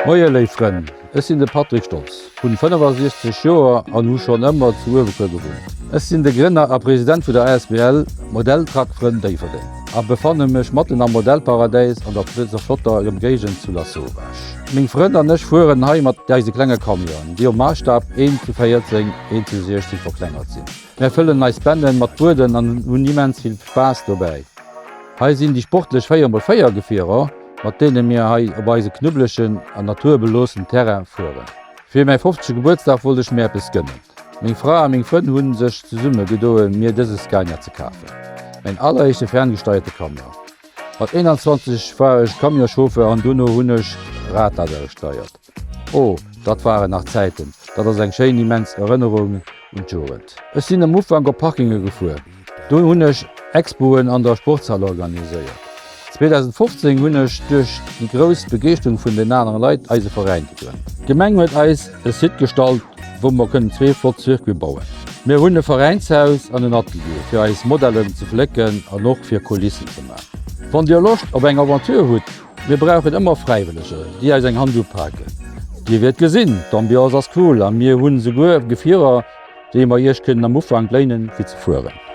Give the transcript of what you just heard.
Moie léif Frënn, ech sinn de Patrick Stoltz, hunn 65 Joer an hu schonn ëmmer zu Uewecuer gewunnt. Ech sinn de Grënner a President vun der asbl Modelltruckfrënn Déifferdeng a befanne mech matten am Modellparadäis an der dëser flotter Ëmgéigend zu Lasauvage. Meng Frënn an ech fueren hei mat eise klenge Camionen, déi um Maasstaf 1 zu 14, 1 zu 16 verklengert sinn. Mär fëllen eis Bennen mat Bueden an hunn immens vill Spaass dobäi. Hei sinn déi sportlech 4x4 Gefierer, mat deene mir hei op eise knubbelegen an naturbeloossenen Terrain fueren. Fir mäi 50. Gebuertsdag wollt ech mir eppes gënnen. Meng Fra a meng Frënn hunn sech zesumme gedoen mir dëse Scania ze kafen. Mäin alleréischte ferngesteierte Camion. Mat 21 war ech Camionschauffeur an dono hunn ech Radlader gesteiert. Oh, dat waren nach Zäiten, dat ass eng schéin immens Erënnerung un d'Jugend. Ech sinn am Ufank op Parkinge gefuer, do hunn ech Expoen an der Sportshal organiséiert. 2015 hunn ech duerch déi grouss Begeeschterung vun den anere Leit eise Veräin gegrënnt. D'Gemeng huet eis e Site gestallt, wou mer kënnen zwee flott Circuite bauen. Mir hunn e Veräinshaus an en Atelier fir eis Modellen ze flécken an och fir Kulissen ze maachen. Wann Dir Loscht op eng Aventure hutt, Mir brauchen ëmmer Fräiwëlleger, déi eis eng Hand upaken. Dir wäert gesinn, d'Ambiance ass cool a mir hunn esouguer Gefierer, déi mer iech kënnen am Ufank léinen, fir ze fueren.